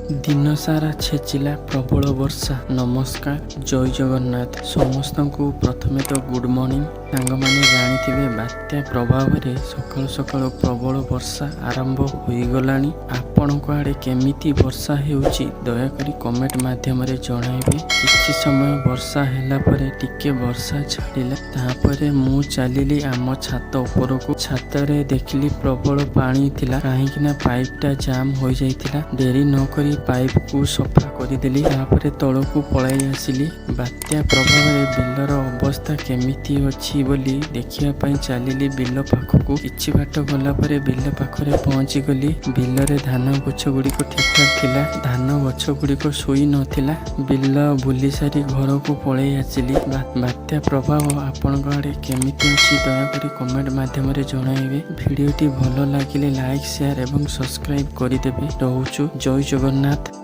ଦିନସାରା ଛେଚିଲା ପ୍ରବଳ ବର୍ଷା। ନମସ୍କାର, ଜୟ ଜଗନ୍ନାଥ। ସମସ୍ତଙ୍କୁ ପ୍ରଥମେ ତ ଗୁଡ୍ ମର୍ଣ୍ଣିଂ। ସାଙ୍ଗମାନେ, ଜାଣିଥିବେ, ବାତ୍ୟା ପ୍ରଭାବରେ ସକାଳୁ ସକାଳୁ ପ୍ରବଳ ବର୍ଷା ଆରମ୍ଭ ହୋଇଗଲାଣି। ଆପଣଙ୍କ ଆଡ଼େ କେମିତି ବର୍ଷା ହେଉଛି, ଦୟାକରି କମେଣ୍ଟ ମାଧ୍ୟମରେ ଜଣାଇବେ। କିଛି ସମୟ ବର୍ଷା ହେଲା ପରେ ଟିକେ ବର୍ଷା ଛାଡ଼ିଲା। ତାପରେ ମୁଁ ଚାଲିଲି ଆମ ଛାତ ଉପରକୁ। ଛାତରେ ଦେଖିଲି ପ୍ରବଳ ପାଣି ଥିଲା, କାହିଁକି ନା ପାଇପଟା ଜାମ୍ ହୋଇଯାଇଥିଲା। ଡେରି ନକରି ପାଇପକୁ ସଫା କରିଦେଲି। ତାପରେ ତଳକୁ ପଳାଇ ଆସିଲି। ବାତ୍ୟା ପ୍ରଭାବରେ ବିଲର ଅବସ୍ଥା କେମିତି ଅଛି ବୋଲି ଦେଖିବା ପାଇଁ ଚାଲିଲି ବିଲ ପାଖକୁ। କିଛି ବାଟ ଗଲା ପରେ ବିଲ ପାଖରେ ପହଞ୍ଚିଗଲି। ବିଲରେ ଧାନ ଗଛ ଗୁଡ଼ିକ ଠିକଠାକ ଥିଲା। ଧାନ ଗଛ ଗୁଡ଼ିକ ଶୋଇ ନଥିଲା। ବିଲ ବୁଲି ସାରି ଘରକୁ ପଳେଇ ଆସିଲି। ବାତ୍ୟା ପ୍ରଭାବ ଆପଣଙ୍କ ଆଡ଼େ କେମିତି ଅଛି, ଦୟାକରି କମେଣ୍ଟ ମାଧ୍ୟମରେ ଜଣାଇବେ। ଭିଡ଼ିଓଟି ଭଲ ଲାଗିଲେ ଲାଇକ୍, ସେୟାର ଏବଂ ସବସ୍କ୍ରାଇବ୍ କରିଦେବେ। ରହୁଛୁ, ଜୟ ଜଗନ୍ନାଥ।